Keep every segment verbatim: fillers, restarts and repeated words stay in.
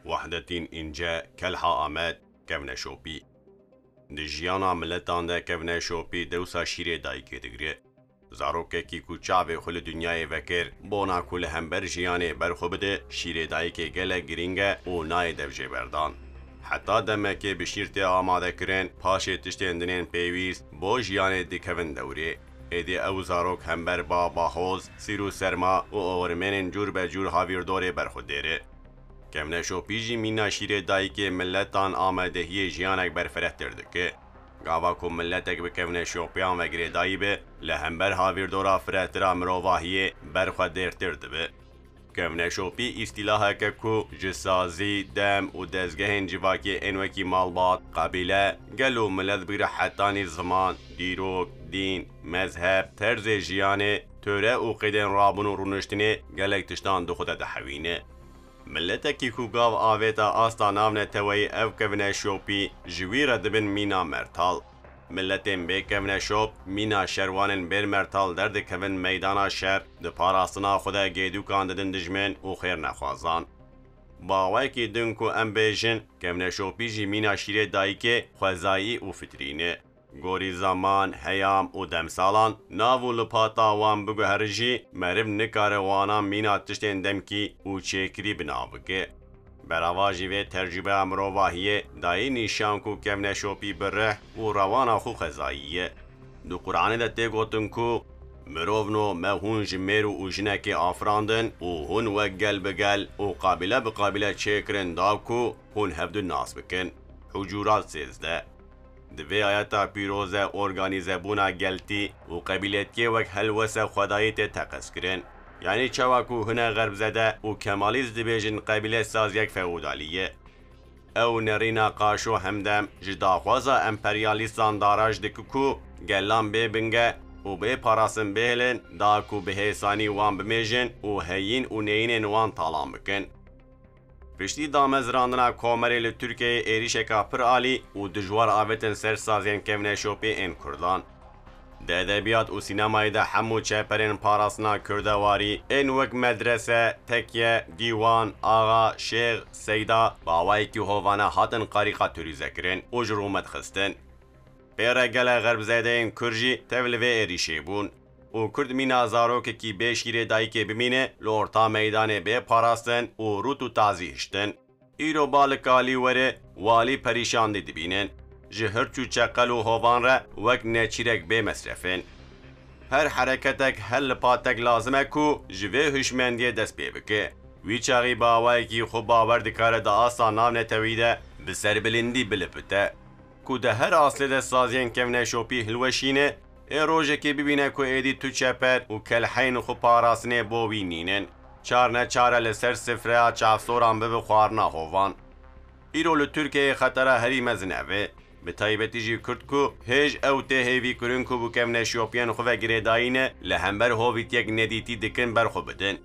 Wahdetîn Înce, Kelha Amed, Kevneşopî. Di jiyana miletan de kevneşopî dewsa şîrê dayikê digire. Zarokekî ku çavê xwe li dinyayê vekir, bona ku li hember jiyanê berxwe bide, şîrê dayikê gelek girîng e û nayê dev jê berdan. Heta demekê bi şîr tê amade kirin, paşê tiştên din ên pêwîst bo jiyanê dikevin dewrê. Êdî ew zarok hember ba, bahoz, sîr û serma û oxirmênên cûr be cûr havîrdorê berxwedêre. Kevneşopî jî mîna şîrê dayikê miletan amadehiyê jiyanek berfirehtir dike. Gava ku miletek bi kevneşopiyan ve girêdayî be, li hember havîrdora firehtira mirovahiyê berxwedêrtir dibe. Kevneşopî îstîlaheke ku ji sazî, dem û dezgehên civakî ên wekî malbat, qebîle, gel û milet bigire hetanî ziman, dîrok, dîn, mezheb, terzê jiyanê, töre û qêdên rabûn û rûniştinê gelek tiştan di xwe de dihewîne. Miletekî ku gav avête asta navneteweyî ev kevneşopî ji wî re dibin mîna mertal. Miletên bê kevneşop, mîna şerwanên bêrmertal derdikevin meydana şer, di parastina xwe de gêdûkan didin dijmin û xêrnexwazan. Bawekî din ku em bêjin, kevneşopî jî mîna şîrê dayikê xwezayî û fitrî ne. Gorî zeman, heyam û demsalan, nav û lipata wan biguhere jî, meriv nikare wana mîna tiştên demkî û çêkirî bi nav bike. Berava jî vê tercûbeya mirovahiyê dayî nîşan ku kevneşopî bi rih û rewana xwe xwezayî ye. Di Quranê de tê gotin ku, "Mirovno, me hûn ji mêr û jinekê afirandin û hûn wek gel bi gel û qabîle bi qabîle çêkirin da ku hûn hevdu nas bikin." Hucurat sêzdeh. Di vê ayeta pîroz de organîzebûna geltî û qebîletiyê wek helwese xwedayî tê teqezkirin. Yanî çawa ku hine xerbzede û kemalîst dibêjin qebîle saziyek feodalî ye. Ew nerîna qaşo hemdem ji daxwaza emperyalîstan daraj dike ku gelan bê binge û bê parastin bihêlin, da ku bi hêsanî wan bimêjin û heyîn û neyînên wan talan bikin. Piştî damezrandina komerê li Tirkiyeyê êrîşeka pir alî û dijwar avêtin ser saziyên kevneşopî ên Kurdan. Di edebiyat û sînemayê de hemû çeperên parastina kurdewarî ên wek medrese, tekye, dîwan, axa, şêx, seyda, bi awayekî hovane hatin karîkaturîze kirin û ji rûmet xistin. Pê re gelek xerbzedeyên Kurd jî tev li vê êrîşê bûn û Kurd mîna zarokekî bê şîrê dayikê bimîne li orta meydanê bê parastin û rût û tazî hiştin. Îro ba li kalî were, walî perîşandî dibînin. Ji hirç û çeqel û hovan re wek neçîrek bê mesref in. Her hereketek, her lipatek lazim e ku ji vê hişmendiyê dest pê bike. Wî çaxî bi awayekî xwe bawer dikare di asta navnetewî de bi serbilindî bilipite. Ku di her aslê de saziyên kevneşopî hilweşîne, ê rojekê bibîne ku êdî tu çeper û kelheyên xwe parastinê bo wî nînin. Çar neçar e li ser sifreya çavsoran bibe xwarina hovan. Îro li Tirkiyeyê xetera herî mezin ev e. Bi taybetî jî Kurd ku hêj ew tê hêvî kirin ku bi kevneşopiyên xwe ve girêdayî ne, li hember hovîtiyek nedîtî dikin ber xwe bidin.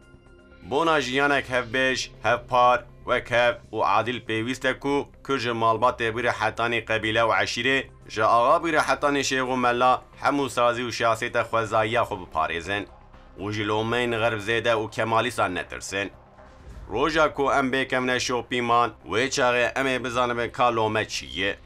Bona jiyanek hevbêj, hevpar, wekhev û adil pêwîst e ku Kurd ji malbatê bigire hetanî qebîle û eşîrê, ji axa bigire hetanî şêx û mela, hemû sazî û şiyaseta xwezayiya xwe biparêzin û ji lomeyên xerbzêde û kemalîstan netirsin. Roja ku em bê kevneşopî man, wê çaxê em ê bizanibin ka lome çi ye.